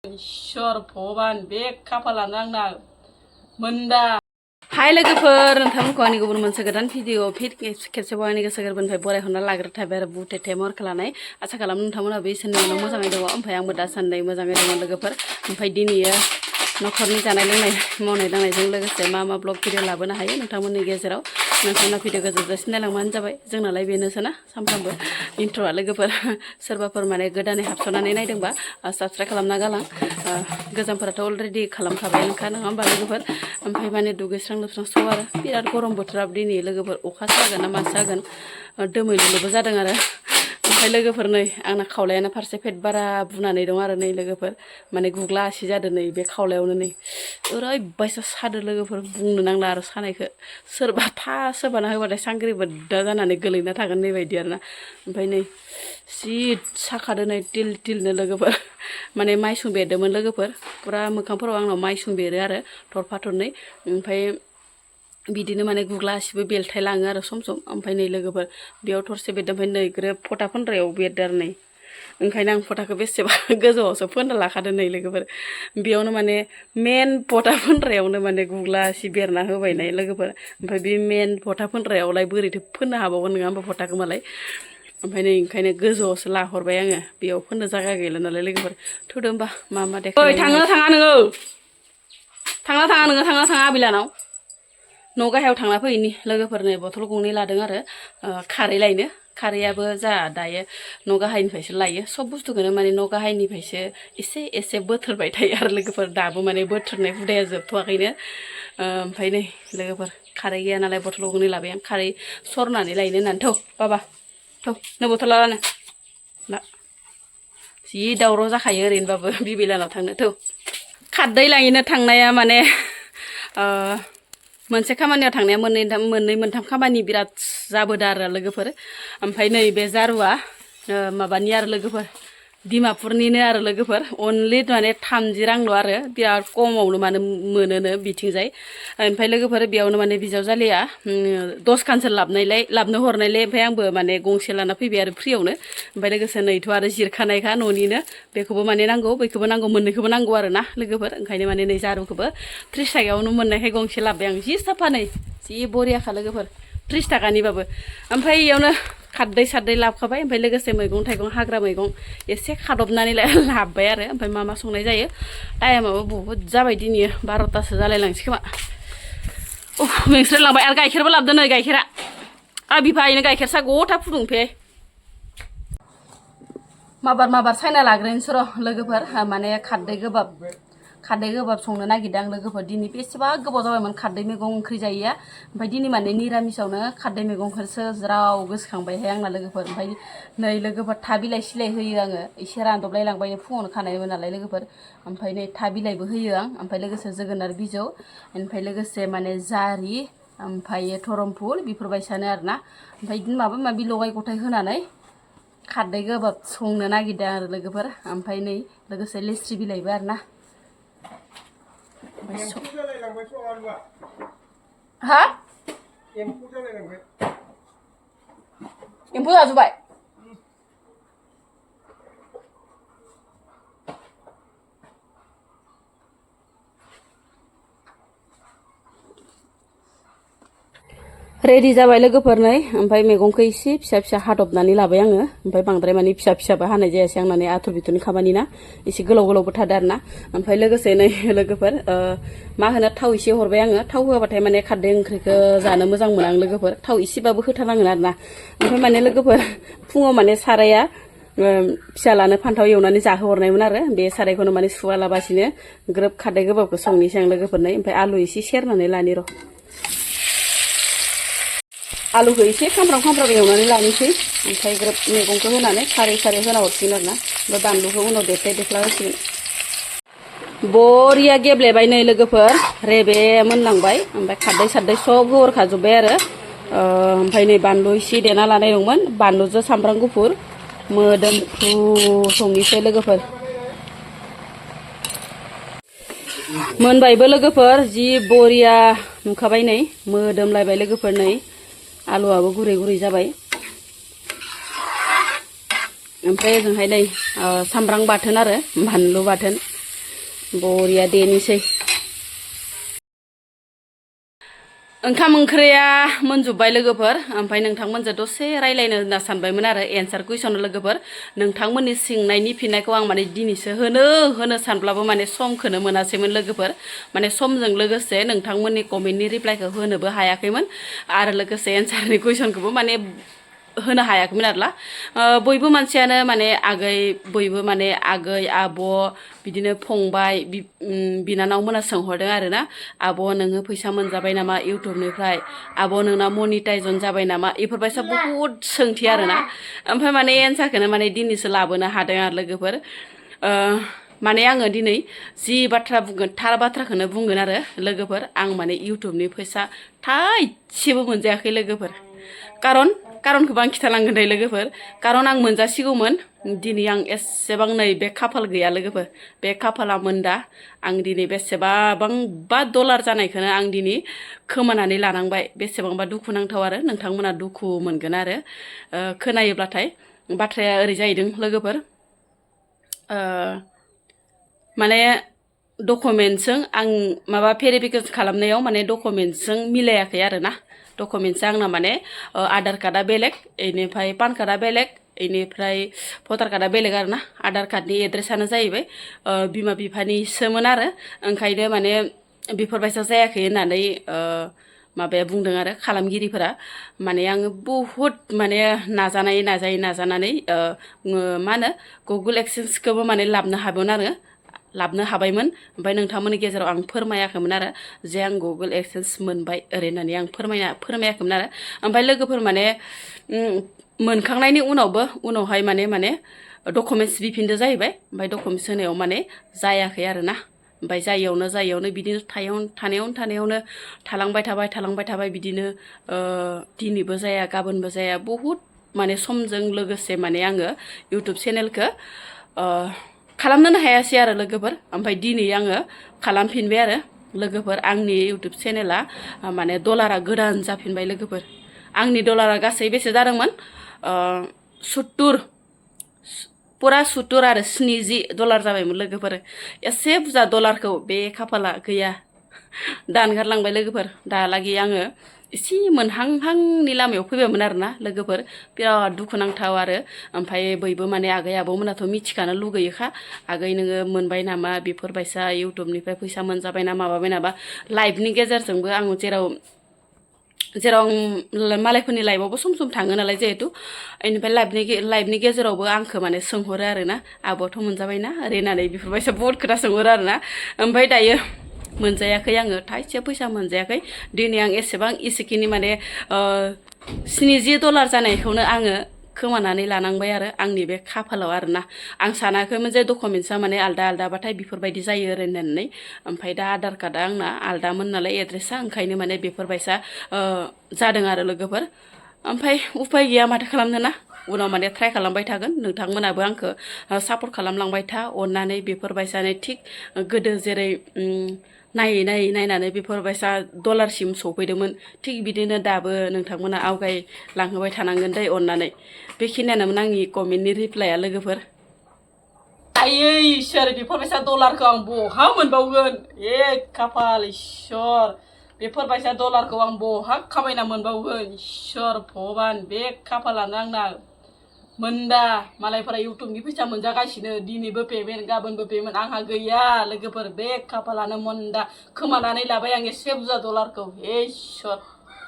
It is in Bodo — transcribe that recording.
इसोर भगवान बे खाफालानो आंना मोनदा हाय लोगोफोर नोंथांमोनखौ आंनि गुबुन मोनसे गोदान भिडिअ खेबसेबाव आंनि गोसो गोरबोनिफ्राय बरायहरना लाग्रोथारबाय आरो बुथेथे महरखौ आसा खालामो नोंथांमोनाबो इसोरनि उनाव मोजाङै दङ ओमफ्राय आंबो दासान्दि मोजाङै दङ लोगोफोर ओमफ्राय दिनैयो नखरनि जानाय लोंनाय मावनाय दांनायजों लोगोसे मा ब्लग भिडिअ लाबोनो हायो नोंथांमोननि गेजेराव नोंथांना भिडिअखौ जोबजासिम नायलांबानो जाबाय जोंनालाय बेनोसोना सानफ्रामबो इन्ट्र'आ लोगोफोर सोरबाफोर माने गोदानै हाबस'नानै नायदोंबा साबस्क्राइब खालामना गालां गोजामफोराथ' अलरेडि खालामखाबायानोखा नङा होमबा लोगोफोर ओमफ्राय माने दुगैस्रां लोबस्रां स' आरो बिराद गरम बोथोराबो दिनै लोगोफोर अखासो हागोन ना मासो हागोन दोमैलुलुबो जादों आरो ओमफ्राय लोगोफोर नै आंना खावलायानो फारसे पेट बारा बुनानै दं आरो नै लोगोफोर माने गुग्ला आसि जादों नै बे खावलायावनो नै ओरैबायसा सादो लोगोफोर बुंनो नांला आरो सानायखौ सोरबा सोरबाना होबाथाय सांग्रि बोद्दा जानानै गोलैना थागोन नै बायदि आरोना ओमफ्राय नै जि साखादो नै तिल तिलनो लोगोफोर माने माइसुं बेरदोंमोन लोगोफोर फुरा मोखांफोराव आंनाव माइसुं बेरो आरो थरफा थरनै ओमफ्राय बिदिनो माने गुग्ला आसिबो बेलथाय लाङो आरो सम सम ओमफ्राय नै लोगोफोर बेयाव थरसे बेरदों ओमफ्य नै ग्रोब फटा फन्द्रायाव बेरदों आरो नै ओंखायनो आं फटाखौ बेसेबा गोजौआवसो फोनना लाखादों नै लोगोफोर बेयावनो माने मेन फटा फन्द्रायावनो माने गुग्ला आसि बेरना होबाय नै लोगोफोर ओमफ्राय बे मेन फटा फन्द्रायावलाय बोरैथो फोननो हाबावगोन नङा होमबा फटाखौ मालाय ओमफ्राय नै ओंखायनो गोजौआवसो लाहरबाय आङो बेयाव फोननो जायगा गैला नालाय लोगोफोर थुदो होमबा मा देखाय ओइ थांना थाङा नोङो आबिलानाव न' गाहायाव थांना फैनि लोगोफोरनो बथल गंनै लादों आरो खारै लायनो खारैयाबो जा दायो न' गाहायनिफ्रायसो लायो सब बुस्थुखौनो माने न' गाहायनिफ्रायसो एसे बोथोरबाय थायो आरो लोगोफोर दाबो माने बोथोरनाय हुदाया जोबथ'वाखैनो ओमफ्राय नै लोगोफोर खारै गैया नालाय बथल गंनै लाबाय आं खारै सरनानै लायनो होननानै थौ बाबा थौ नो बथला लानो ला जि दावराव जाखायो ओरैनोबाबो बिबिलानाव थांनो थौ खारदै लायनो थांनाया माने मोनसे खामानियाव थांनाया मोननै मोनथाम खामानि बिराद जाबोदों आरो लोगोफोर ओमफ्राय नै बे जारुआ माबानि आरो लोगोफोर डिमापुरनिनो आरो लोगोफोर अनलि माने 30 रांल' आरो बिराद खमावनो माने मोनोनो बिथिंजाय ओमफ्राय लोगोफोर बेयावनो माने बिजावजालिया 10 खानसो लाबनो हरनायलाय ओमफ्राय आंबो माने गंसे लाना फैबाय आरो फ्रियावनो ओमफ्राय लोगोसे नैथ' आरो जिरखानायखा न'निनो बेखौबो माने नांगौ बैखौबो नांगौ मोननैखौबो नांगौ आरो ना लोगोफोर ओंखायनो माने नै जारुखौबो 30 थाखायावनो मोननायखाय गंसे लाबोबाय आं जि साफा नै जि बरियाखा लोगोफोर 30 थाखानिबाबो ओमफ्राय इयावनो खारदै सारदै लाबोखाबाय ओमफ्राय लोगोसे मैगं थाइगं हाग्रा मैगं एसे खादबनानै लाबोबाय आरो ओमफ्राय मा संनाय जायो टाइमाबो बहुद जाबाय दिनै 12तासो जालायलांसै खोमा मेंस्रायलांबाय आरो गाइखेरबो लाबोदों नै गाइखेरा बिफा इनो गाइखेर सा गथा फुदुंफे माबार सायना लाग्रोनोसै र' लोगोफोर माने खारदै गोबाब संनो नागिरदों आं लोगोफोर दिनै बेसेबा गोबाव जाबायमोन खारदै मैगं ओंख्रि जायैया ओमफ्राय दिनै माने निरामिसावनो खारदै मैगंखौसो ज्राव गोसोखांबायहाय आंना लोगोफोर ओमफ्राय नै लोगोफोर था बिलाइ सिलाय होयो आङो एसे रानदबलाय लांबाय फुङावनो खानायमोन नालाय लोगोफोर ओमफ्राय नै था बिलाइबो होयो आं ओमफ्राय लोगोसे जोगोनार बिजौ ओमफ्राय लोगोसे माने जारि ओमफ्राय धरमफुल बेफोरबायसानो आरोना ओमफ्राय बिदिनो माबा माबि लगाय गथाय होनानै खारदै गोबाब संनो नागिरदों आरो लोगोफोर ओमफ्राय नै लोगोसे लेस्रि बिलाइबो आरोना हा एम्फौ जाजोब्बाय रेडि जाबाय लोगोफोर नै ओमफ्राय मैगंखौ एसे फिसा फिसा हादबनानै लाबाय आङो ओमफ्राय बांद्राय माने फिसा फिसाबो हानाय जायासै आं माने आथुर बिथुरनि खामानि ना एसे गोलावबो थादो आरोना ओमफ्राय लोगोसे नै लोगोफोर मा होनो थाव एसे हरबाय आङो थाव होआबाथाय माने खारदै ओंख्रिखौ जानो मोजां मोना आं लोगोफोर थाव एसेबाबो होथारनांगोन आरोना ओमफ्राय माने लोगोफोर फुङाव माने साराया फिसालानो फान्थाव एवनानै जाहोहरनायमोन आरो बे सारायखौनो माने सुवालाबासिनो ग्रोब खारदै गोबाबखौ संनोसै आं लोगोफोर नै ओमफ्राय आलु एसे सेरनानै लानि र' आलुखौ एसे खामफ्राम एवनानै लानोसै ओमफ्राय ग्रोब मैगंखौ होनानै खारै होना हरसिगोन आरोना ओमफ्राय बानलुखौ उनाव देख्ला होसिगोन बरिया गेब्लेबाय नै लोगोफोर रेबे मोनलांबाय ओमफ्राय खारदै सारदै सब होहरखाजोब्बाय आरो ओमफ्राय नै बानलु एसे देना लानाय दंमोन बानलुजों सामब्राम गुफुर मोदोमफ्रु संनोसै लोगोफोर मोनबायबो लोगोफोर जि बरिया नुखाबाय नै मोदोमलायबाय लोगोफोर नै आलुआबो गुरै जाबाय ओमफ्राय ओजोंहाय नै सामब्राम बाथोन आरो बानलु बाथोन बरिया देनोसै ओंखाम ओंख्रिया मोनजोब्बाय लोगोफोर ओमफ्राय नोंथांमोनजों दसे रायलायनो होनना सानबायमोन आरो एन्सार कुइसन लोगोफोर नोंथांमोननि सोंनायनि फिननायखौ आं माने दिनैसो होनो सानब्लाबो माने समखौनो मोनासैमोन लोगोफोर माने समजों लोगोसे नोंथांमोननि कमेन्टनि रिप्लाइखौ होनोबो हायाखैमोन आरो लोगोसे एन्सारनि कुइसनखौबो माने होनो हायाखैमोन आरोला बयबो मानसियानो माने बयबो माने आगै आब' बिदिनो फंबाय बिनानाव मोना सोंहरदों आरोना आब' नोङो फैसा मोनजाबाय नामा इउटुबनिफ्राय आब' नोंना मनिटाइजन जाबाय नामा इफोरबायसा बहुद सोंथि आरोना ओमफ्राय माने एन्सारखौनो माने दिनैसो लाबोनो हादों आरो लोगोफोर माने आङो दिनै जि बाथ्रा बुंगोन थार बाथ्राखौनो बुंगोन आरो लोगोफोर आं माने इउटुबनि फैसा थाइसेबो मोनजायाखै लोगोफोर कारनखौबो आं खिथालांगोन दे लोगोफोर कारन आं मोनजासिगौमोन दिनै आं एसेबां नै बे खाफाल गैया लोगोफोर बे खाफाला मोनदा आं दिनै बेसेबांबा डलार जानायखौनो आं दिनै खोमानानै लानांबाय बेसेबांबा दुखुनांथाव आरो नोंथांमोना दुखु मोनगोन आरो खोनायोब्लाथाय बाथ्राया ओरै जाहैदों लोगोफोर माने डकुमेन्टजों आं माबा भेरिफिकेसन खालामनायाव माने डकुमेन्टजों मिलायाखै आरोना डकुमेन्टसा आंना माने आधार कार्डआ बेलेग बेनिफ्राय पान कार्डआ बेलेग बेनिफ्राय भटार कार्डआ बेलेग आरोना आधार कार्डनि एड्रेसानो जाहैबाय बिमा बिफानिसोमोन आरो ओंखायनो माने बेफोरबायसा जायाखै होननानै माबाया बुंदों आरो खालामगिरिफोरा माने आङो बहुद माने नाजानानै मा होनो गुगोल एक्सेन्सखौबो माने लाबनो हाबायमोन ओमफ्राय नोंथांमोननि गेजेराव आं फोरमायाखैमोन आरो जे आं गुगोल एक्सेन्स मोनबाय ओरै होननानै आं फोरमायाखैमोन आरो ओमफ्राय लोगोफोर माने मोनखांनायनि उनावहाय माने डकुमेन्टस बिफिनदो जाहैबाय ओमफ्राय डकुमेन्टस होनायाव माने जायाखै आरोना ओमफ्राय जायियावनो बिदिनो थानायावनो थालांबाय थाबाय बिदिनो दिनैबो जाया गाबोनबो जाया बहुद माने समजों लोगोसे माने आङो इउटुब चेनेलखौ खालामनोनो हायासै आरो लोगोफोर ओमफ्राय दिनै आङो खालामफिनबाय आरो लोगोफोर आंनि इउटुब चेनेला माने डलारा गोदान जाफिनबाय लोगोफोर आंनि डलारा गासै बेसे जादोंमोन 70 आरो 70 डलार जाबायमोन लोगोफोर एसे बुरजा डलारखौ बे खाफाला गैया दानगारलांबाय लोगोफोर दालागै आङो एसे मोनहांहांनि लामायाव फैबायमोन आरोना लोगोफोर बिराद दुखुनांथाव आरो ओमफ्राय बयबो माने आगै आबौमोनाथ' मिथिखानो लुगैयोखा आगै नोङो मोनबाय नामा बेफोरबायसा इउटुबनिफ्राय फैसा मोनजाबाय ना माबाबाय नामा लाइभनि गेजेरजोंबो आं जेराव मालायफोरनि लाइभआवबो सम थाङो नालाय जिहेतु बेनिफ्राय लाइभनि गेजेरावबो आंखौ माने सोंहरो आरोना आब'थ' मोनजाबायना ओरै होननानै बेफोरबायसा बहुद खोथा सोंहरो आरोना ओमफ्राय दायो मोनजायाखै आङो थाइसे फैसा मोनजायाखै दिनै आं एसेखिनि माने 70 डलार जानायखौनो आङो खोमानानै लानांबाय आरो आंनि बे खाफालाव आरोना आं सानाखैमोन जे डकुमेन्टसा माने आलदाबाथाय बेफोरबायदि जायो ओरै होननानै ओमफ्राय दा आधार कार्डआ आंना आलदामोन नालाय एड्रेसा ओंखायनो माने बेफोरबायसा जादों आरो लोगोफोर ओमफ्राय उफाय गैया माथो खालामनो ना उनाव माने ट्राइ खालामबाय थागोन नोंथांमोनाबो आंखौ सापर्ट खालामलांबाय था अननानै बेफोरबायसानो थिग गोदो जेरै नायनानै बेफोरबायसा डलारसिम सफैदोंमोन थिग बिदिनो दाबो नोंथांमोना आवगायलांहोबाय थानांगोन दै अननानै बेखिनियानोमोन आंनि कमेन्टनि रिप्लाइआ लोगोफोर आयै इसोर बेफोरबायसा डलारखौ आं बहा मोनबावगोन खाफाल इसोर बेफोरबायसा डलारखौ आं बहा खामायना मोनबावगोन इसोर भगबान बे खाफालानो आंना मोनदा मालायफोरा इउटुबनि फैसा मोनजागासिनो दिनैबो पेमेन्ट गाबोनबो पेमेन्ट आंहा गैया लोगोफोर बे खाफालानो मोनदा खोमानानै लाबाय आं एसे बुरजा डलारखौ इसोर